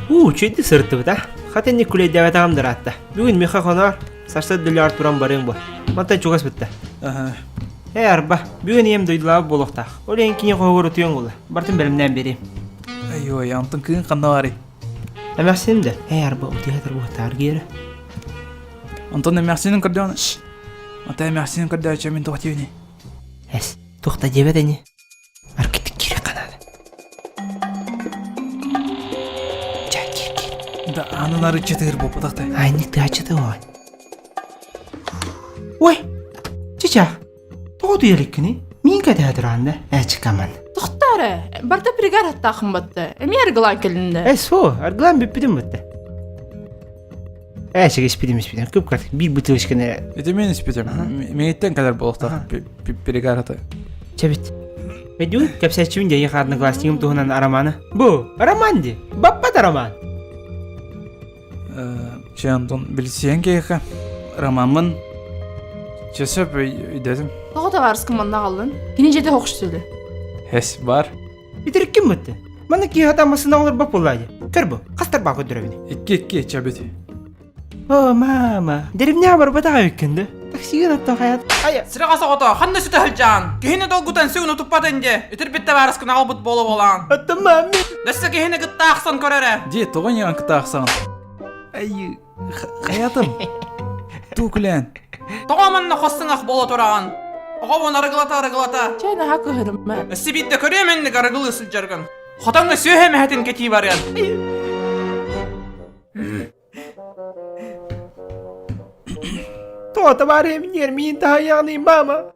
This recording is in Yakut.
Уу, үчүгэйдик сырыттыбыт а. Хата инник күлэйдээбэтэҕим да ыраатта. Бүгүн миэхэ хоноор, сарсыарда үлэҕэр туран барыаҥ буо. Мантан чугас бытта. Аһа. Ээ, арба, бүгүн ийэм дойдулаабыт буолуохтаах. Ол иһин кини хоһугар утуйан буолла. Бартын бэлэмнээн биэриэм. Айой, онтон кыын ханна барый? Эмээхсиним да? Ээ, арба, утуйа сытар буолуохтааҕар гиэрэ. Онтон эмээхсинин көрдөөн... Ата эмээхсинин көрдөөччү мин туох диэбиний? Эс, туох да диэбэт ини. Аркитик киирэ ханаада. Ча, киир, киир. Да аанын арыччытыыр буолбатах да. Айнник тыаччыты ой. Ой, чича, тоҕо утуйа иликкиний? Миин кэтэһэ тураан да, ээчикаман. Тохтоо эрэ, барда пригар аттаахын батта. Эмиэ аргылаан кэлиннэ. Э, суо, аргылаан бүппүтүм бытта. Ээ, чэгэ испитим испитим. Кып-кат, биир бутылочканы эрэ. Ити мин испитим. Миигиттэн кэлэр буолуохтаах перегарата. Чэбит. Медюн, кэпсээччибин дьэ эйиэхэ одноклассникым туһунан романы. Бу, роман ди. Баппат роман. Чэ, Антон, билсиэн киһиэхэ ромаммын чэ сөп өйдөөтүм. Тоҕо табаарыскын манна аҕаллын? Кини дьиэтэ хохсүлү. Эс бар. Итириккин бытты. Манна киһи хата массыына олорбот буоллаа дии. Көр бу, хастар баа көрдөрөбүн. Икки икки чэбит. О, мама, деревня барбатах эбиккин да? Таксига оттон хайат. Айа. Сыраҕас оҕото, ханна сүтэ сылдьаан? Киһини долгутан сүгүн утуппатын дии. Итирбит табаарыскын аҕалбыт буола буолаан. Оттон мамми. Өссө киһини кытта ахсан көр эрэ. Дии, тоҕо ньыган кытта ахсаҕын? Ай, хайатым? Туукулээн. Тоҕо манна хос сыҥах буола тураҕын? Оҕобун арыгылата арыгылата. Чэ, наһаа кыһырыма. Өссө биирдэ көрүөм инник арыгылыы сылдьаргын. Хотоҥҥо сүөһэ эмэһэтин кэтии барыан. Тоҕо табаарыһым ньиэр миин таһайаҕыный, мама?